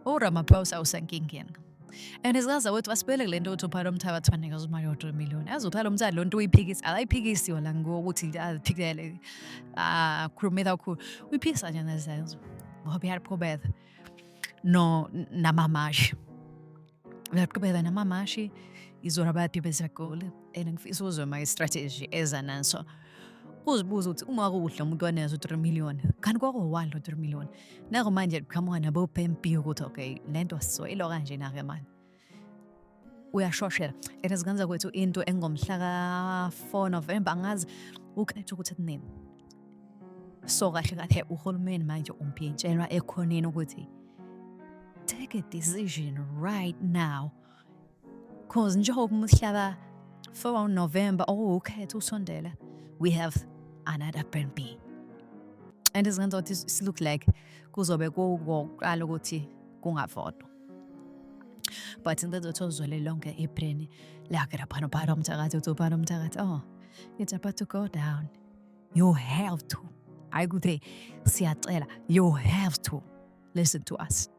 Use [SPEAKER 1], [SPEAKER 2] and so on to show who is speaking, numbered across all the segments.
[SPEAKER 1] uRamaphosa usenkingeni. And izingaza ukuthi basibele kule nto ukuthi uphalo umthakathi banikeza imali yo-3 million. Yazi uphalo umthakathi lo nto uyiphikisa, akayiphikisi yona ngokuthi aziphikele, akhulume kakhulu. Uyiphikisa nje nezenzo. Ngoba uyaqhubeka no namamashi. Uyaqhubeka namamashi izolo abantu bezagoli and ngifisa ukuzwa my strategy eza naso. Uzibuza ukuthi uma kudla umuntu wanezo 3 million, kanti kwakuwani lo 3 million? Nako manje qhamuka nabo PMP ukuthi okay, lento sizoyilwa kanje na-ke manje. Uyashoshela. And ezingenza kwethu into engomhla ka-4 November angazi ukhetho ukuthi kunini. So kahle kahle uhulumeni manje umpintshelwa ekhoneni ukuthi take a decision right now. Cause njengoba umhlaba 4 November okuwukhetho usondela, we have another plan B. And izingenza ukuthi it look like kuzobe kuwokuqala ukuthi kungavotwa. But into ezothi uzwele lonke ibrain lakhe laphana ubhala umthakathi uthi ubhala umthakathi, oh, it's about to go down. You have to. Hayi ukuthi siyacela, you have to listen to us.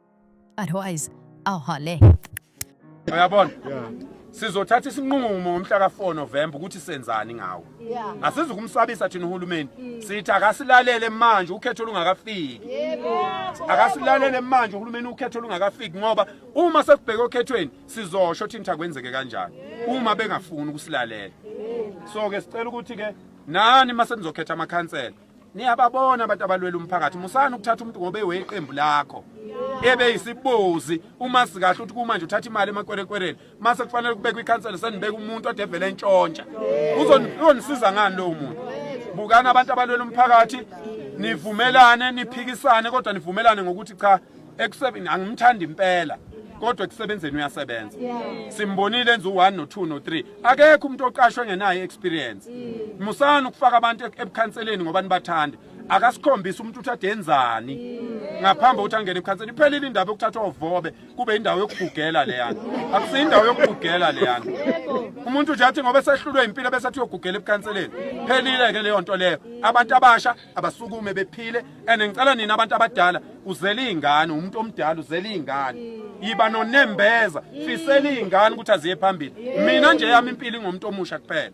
[SPEAKER 1] Otherwise, awuhale.
[SPEAKER 2] Uyabona? Sizothatha isinqumo ngomhla ka-4 November ukuthi senzani ngawo. Asizukumsabisa thina uhulumeni. Sithi akasilalele manje ukhetho lungakafiki. Akasilalele manje uhulumeni ukhetho lungakafiki ngoba uma sekubheke okhethweni sizosho thina akwenzeke kanjani uma bengafuni ukusilalela. So ke sicela ukuthi ke nani mase nizokhetha amakhansela niyababona abantu abalwela umphakathi, musani ukuthatha umuntu ngoba eweqembu lakho ebeyisibozi. Uma sikahle ukuthi kumanje uthatha imali emakwerekwereni, mase kufanele kubekwe ikhansela, senibeka umuntu odevele entshontsha, uzonisiza ngani lowo muntu? Bukani abantu abalwela umphakathi, nivumelane, niphikisane, kodwa nivumelane ngokuthi cha, ekusebenzeni angimthandi impela, kodwa ekusebenzeni uyasebenza. Simbonile enza u1 no2 no3. Akekho umuntu oqashwe engenayo experience. Musani ukufaka abantu ebukhanseleni ngoba nibathanda. Akasikhombisa umuntu ukuthi adenzani ngaphambi kokuthi angene ebukhanseleni. Iphelile indaba yokuthathwa ovobe kube indawo yokugugela leyana. Akusiyo indawo yokugugela leyana. Umuntu nje athi ngoba esehlulwe impilo bese athi uyogugela ebukhanseleni. Phelile ke leyo nto leyo. Abantu abasha abasukume bephile. And ngicela nina abantu abadala, uzele izingane, umuntu omdala uzele izingane, yiba nonembeza, fisela izingane ukuthi aziye phambili. Mina nje yami impilo ingomuntu omusha kuphela.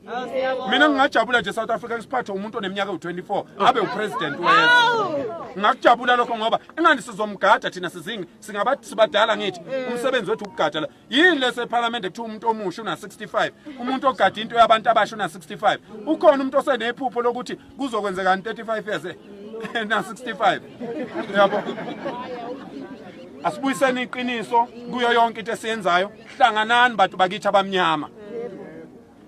[SPEAKER 2] Mina ngingajabula nje South Africa siphathwe umuntu oneminyaka ewu-24 abe upresident wezwe. Ngingakujabula lokho ngoba ingani sizomgada thina, sizingi singabathi sibadala, ngithi umsebenzi wethu ukugada la. Yini lese eParliament kuthiwa umuntu omusha una 65, umuntu ogada into yabantu abasha una 65? Ukhona umuntu osenephupho lokuthi kuzokwenzekani 35 years na 65, yabo? Asibuyiseni iqiniso kuyo yonke into esiyenzayo. Hlanganani bantu bakithi abamnyama,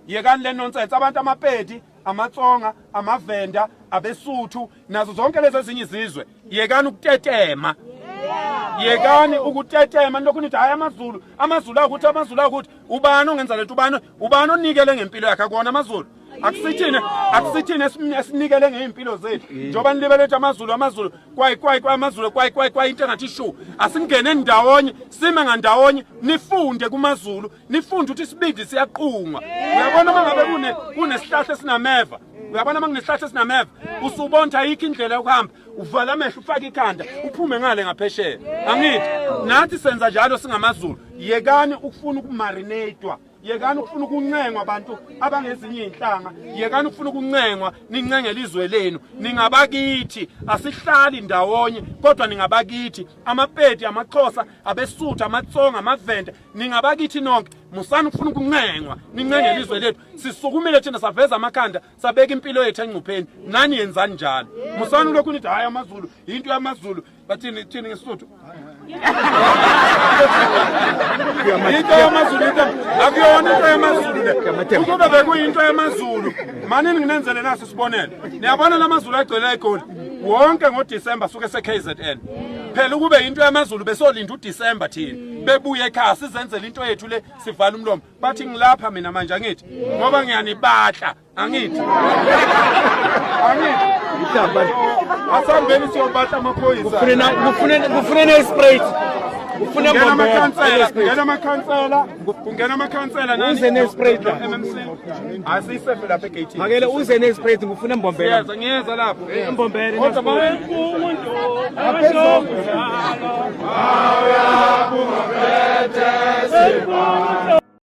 [SPEAKER 2] yekani le nonsense. Abantu amaPedi, amaTsonga, amaVenda, abeSuthu nazo zonke lezi ezinye izizwe, yekani ukutetema, yekani ukutetema. Nilokhu nithi hayi amaZulu, amaZulu akuthi, amaZulu akuthi. Ubani ongenza lento? Ubani, ubani onikele ngempilo yakhe? Akuwona amaZulu? Akusithini, akusithini esinikele ngey'mpilo zethu njengoba nilibelethe amaZulu, amaZulu, kwayi kwayi kwayi, amaZulu, kwayi kwayi kwayi, into engathi shu. Asingene ndawonye, sime ngandawonye. Nifunde kumaZulu, nifunde ukuthi isibindi siyaqungwa. Uyabona uma ngabe kunesihlahla esinameva, uyabona uma kunesihlahla esinameva, usubona ukuthi ayikho indlela yokuhamba, uvala amehlo, ufake ikhanda, uphume ngale ngaphesheya. Angithi nathi senza njalo singamaZulu? Yekani ukufuna ukumarinatwa, yekani ukufuna ukuncengwa abantu abangezinye iy'nhlanga, yekani ukufuna ukuncengwa, nincengele izwe lenu. Ningabakithi, asihlali ndawonye kodwa ningabakithi. AmaPedi, amaXhosa, abeSuthu, amaTsonga, amaVenda, ningabakithi nonke. Musani ukufuna ukuncengwa, nincengele izwe lethu. Sisukumile thina, saveza amakhanda, sabeka impilo yethu engcupheni. Nani yenzani njalo. Musani ulokhu nithi hhayi amaZulu, into yamaZulu. Bathini, thini ngeSisuthu? Into yamaZulu, into akuyona into yamaZulu le. Ukube bekuyinto yamaZulu, manini nginenzele naso isibonelo. Niyabona lamaZulu agcwele eGoli wonke ngoDisemba suke se-KZN. Phela ukube into yamaZulu besolinda uDisemba thina bebuye ekhaya, sizenzele into yethu le, sivala umlomo. Bathi ngilapha mina manje, angithi ngoba ngiyanibahla, angithi, angithi asambeni siyobahla amaphoyisa.
[SPEAKER 3] Kufunene ispray. Ufuna
[SPEAKER 2] Kungena
[SPEAKER 3] mbombela.
[SPEAKER 2] amakhansela, kungena amakhansela, kungena amakhansela nani?
[SPEAKER 3] Uze ne-spray
[SPEAKER 2] No, MMC. Asisefe lapha egate.
[SPEAKER 3] Makele uze ne-spray ngifuna mbombela.
[SPEAKER 2] Ngiyeza, ngiyeza lapho.
[SPEAKER 3] Mbombela.
[SPEAKER 2] Kodwa